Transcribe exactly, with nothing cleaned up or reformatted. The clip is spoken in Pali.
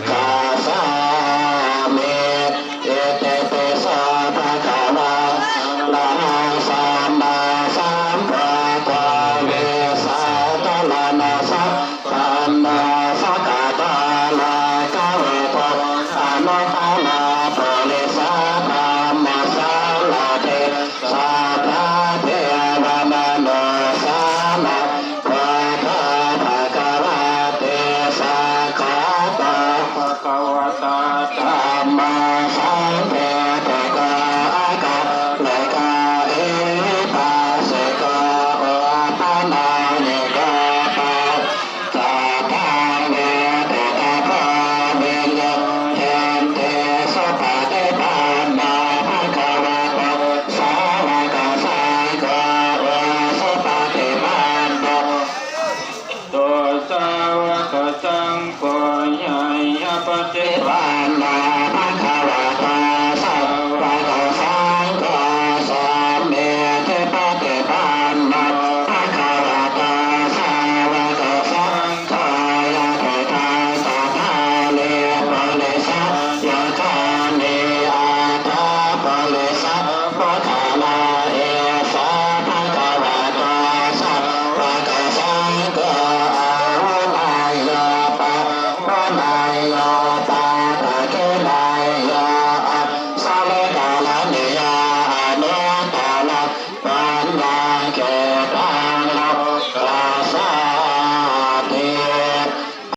gacchāmi. Itipi so bhagavā arahaṃ sammāsambuddho vijjācaraṇasampanno sugato lokavidū anuttaro purisadammasārathi satthā devamanussānaṃ buddho bhagavāti. Svākkhāto bhagavatā dhammo sandiṭṭhiko akāliko ehipassiko opanayiko paccattaṃ veditabbo viññūhīti. Supaṭipanno bhagavato sāvakasaṅgho, ujupaṭipanno bhagavato sāvakasaṅgho, ñāyapaṭipanno